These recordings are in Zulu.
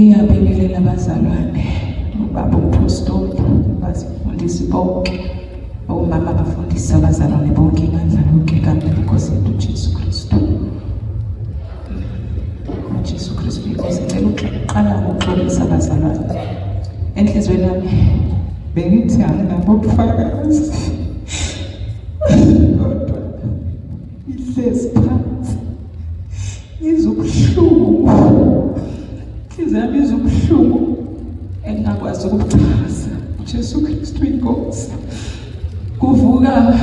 Ngiyabingelela abazalwane, ubaba umpostoli, abazifundisi bonke, omama abafundisi, abazalwane bonke, ibandla lonke egameni lenkosi yethu uJesu Kristu. UJesu Kristu inkosi. Ngicela ukuqala ngokuxolisa abazalwane. Enhliziyweni yami bengithi anginabo ubufakazi kodwa ngihlezi phansi ngizwa ubuhlungu, inhliziyo yami izwa ubuhlungu engingakwazi ukubuchaza. Jesu Kristu inkosi. Kuvuka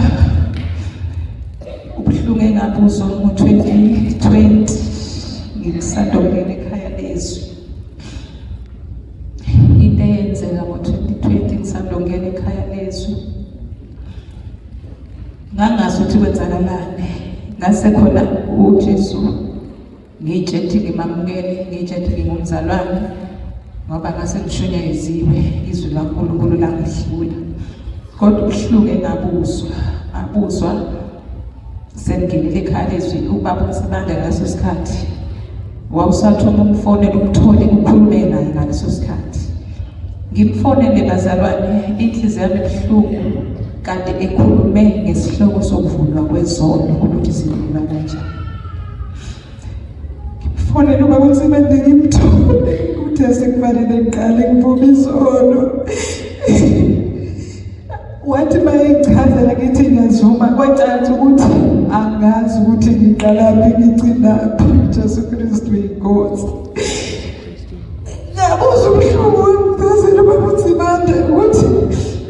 ubuhlungu engabuzwa ngo-2020 ngisanda kungena ekhaya lezwi. Into eyenzeka ngo-2020 ngisanda kungena ekhaya lezwi, ngangazi ukuthi kwenzakalani. Ngase khona uJesu ngiyitshela ukuthi ngimamukele, ngiyitshela ukuthi ngingumzalwane, ngoba ngase ngishunyayezile izwi laNkulunkulu langihlula. Kodwa ubuhlungu engabuzwa, ngabuzwa sengingenile ekhaya lezwi. Ubaba uNsibande ngaleso sikhathi wawusathi uma umfonela umthole ukhulume naye ngaleso sikhathi. Ngimfonele bazalwane, inhliziyo yami ibuhlungu, kanti ekhulume ngesihloko sokuvulwa kwezono ukuthi sivunywa kanjani. Ngimfonele ubaba uNsibande ngimthole ukuthi asekufanele ngiqale ngivume izono. Wathi mayengichazela ngithi ngiyazuma, kwacaca ukuthi angazi ukuthi ngiqalaphi ngigcinaphi. Jesu Kristu inkosi. Ngiyabuzwa ubuhlungu phezulu baba uNsibande ukuthi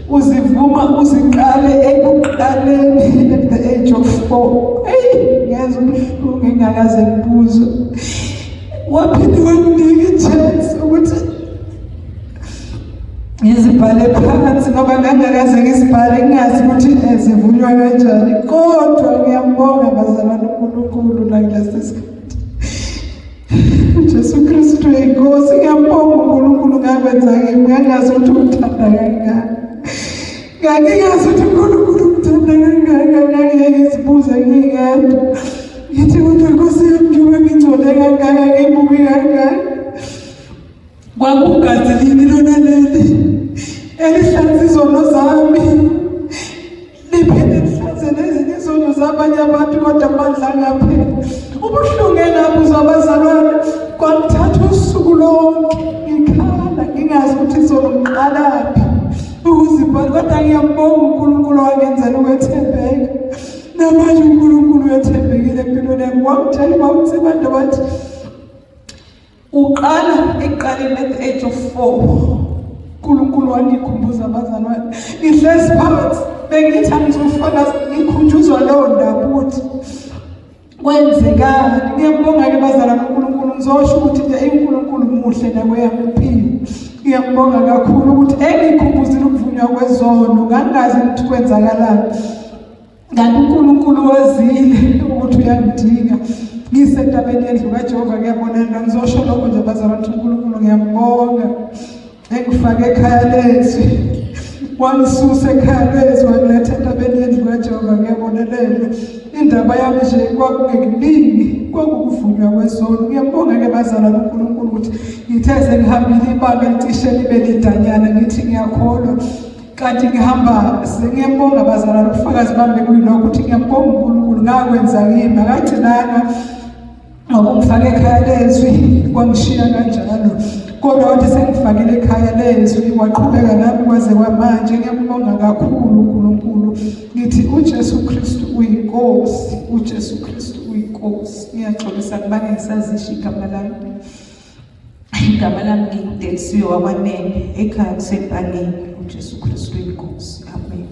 uzivuma uziqale ekuqaleni at the age of 4. Eyi, ngezwa ubuhlungu engingakaze ngibuzwe. Waphinde wanginika i-chance ukuthi ngizibhale phansi ngoba ngangakaze ngizibhale, ngingazi ukuthi zivunywa kanjani, kodwa ngiyambonga bazalwane uNkulunkulu nakulesi sikhathi. Jesu Kristu inkosi. Ngiyambonga uNkulunkulu ngakwenza kimi, ngangazi ukuthi ungithanda kangaka. Ngangingazi ukuthi uNkulunkulu ungithanda kangaka, ngangiye ngizibuze ngingedwa. Ngithi kodwa Nkosi yami njengoba ngingcole kangaka, ngimubi kangaka. Kwakugazi lini lona leli elihlanza izono zami, liphinde lihlanze nezinye izono zabanye abantu, kodwa amandla angapheli. Ubuhlungu engabuzwa abazalwane kwangithatha usuku lonke ngikhala, ngingazi ukuthi izono ngiqalaphi ukuzibona, kodwa ngiyambonga uNkulunkulu wangenzela ukwethembeka. Namanje uNkulunkulu uyethembekile empilweni yami. Wangitshela ubaba uNsibande wathi uqala ekuqaleni at the age of 4. uNkulunkulu wangikhumbuza abazalwane, ngihlezi phansi bengithi angizofakaza, ngikhunjuzwa leyo ndaba ukuthi kwenzekani. Ngiyambonga-ke bazalwane uNkulunkulu, ngizosho ukuthi nje uNkulunkulu muhle nakweyami impilo. Ngiyambonga kakhulu ukuthi engikhumbuzile ukuvunywa kwezono, ngangazi ukuthi kwenzakalani. Kanti uNkulunkulu wazile ukuthi uyangidinga. Ngisentabeni yendlu kaJehova ngiyabonela, ngizosho lokho nje bazalwane ukuthi uNkulunkulu ngiyambonga engifake ekhaya lezwi, wangisusa ekhaya lezwi wangiletha entabeni yendlu kaJehova ngiyabonelela. Indaba yami nje kwakungekuningi, kwakukuvunywa kwezono. Ngiyambonga-ke bazalwane uNkulunkulu ukuthi ngithe sengihambile ibanga elicishe libe lidanyana, ngithi ngiyakholwa kanti ngihamba. Sengiyambonga bazalwane, ubufakazi bami bekuyilokho ukuthi ngiyambonga uNkulunkulu ngakwenza kimi, akagcinanga ngokungifaka ekhaya lezwi kwangishiya kanjalo, kodwa wathi sengifakile ekhaya lezwi waqhubeka nami kwaze kwamanje. Ngiyambonga kakhulu uNkulunkulu, ngithi uJesu Kristu uyinkosi, uJesu Kristu uyinkosi. Ngiyaxolisa kubange ngisazisho igama lami. Igama lami nginguDelisiwe wakwaNene, ekhaya kuseMpangeni. UJesu Kristu inkosi. Amen.